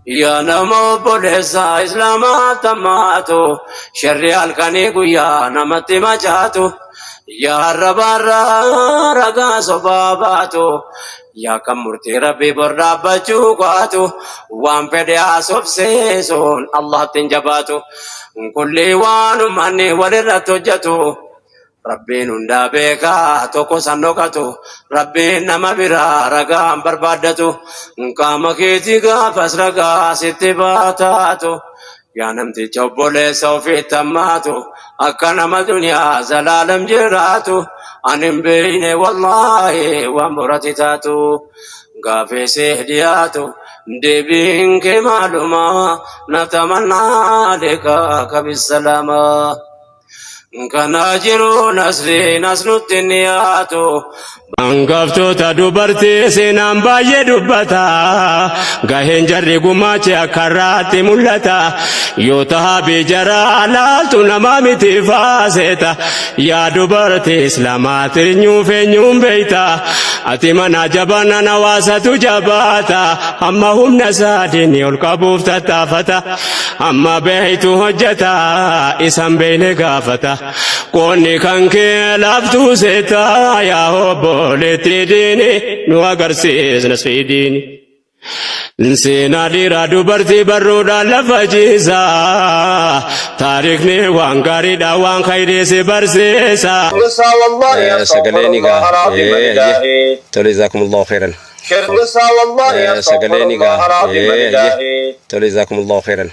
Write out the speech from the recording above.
Yaa nama obboleessa islaamaa tammaatu, sharri halkanii guyyaa namatti macaatu, yaa arrabaarraa ragaa sobaa baatu, yaa kan murtii rabbii bor dhaabbachuu qaatu, waan fedhe haasofsiisuun Allahatti hin jabaatu. Kulli waan ummanni walirratti hojjetu, Rabbiin hundaa beekaa tokko san dhokatu, Rabbiin nama biraa ragaan barbaaddatu, qaama keetii gaafas ragaa sitti baataatu. Yaa namticha obboleessa ofiitti hammaatu, akka nama duniyaa zalaalam jiraatu, ani hin beeyne wallaahi waan borati taatu. Gaafii siif dhiyaatu deebiin kee maaluma, natamannaa liqaaka bisalaama. Kana jiru nasriin as nutti hin dhiyaatu. Hangaftoota dubartii seenaan baay'ee dubbata. Gaheen jarri gumaache akka irraatti mul'ata. Yoo tahaa jaraa laaltu nama miti faaseeta. Yaa dubartii islaamaa eenyuuf eenyuun beeyta. Ati mana jabanaan hawaasatu jabaata. Amma humna isaatiin ol qabuuf tattaafata. Amma beeytu hojjeta isan beeyne gaafata. Qoonni kan kee laaftuu seeta yaa obboleetti diini nu agarsiisna sidiini. Seenaa dhiiraa dubartii barruudhaan lafa ciisa. Taarikhni waan gaariidha waan khayrii si barsiisa. Sagalee ni gaha. Tole, jazakumullahu khairan. Sagalee ni gaha. Tole, jazakumullahu khairan.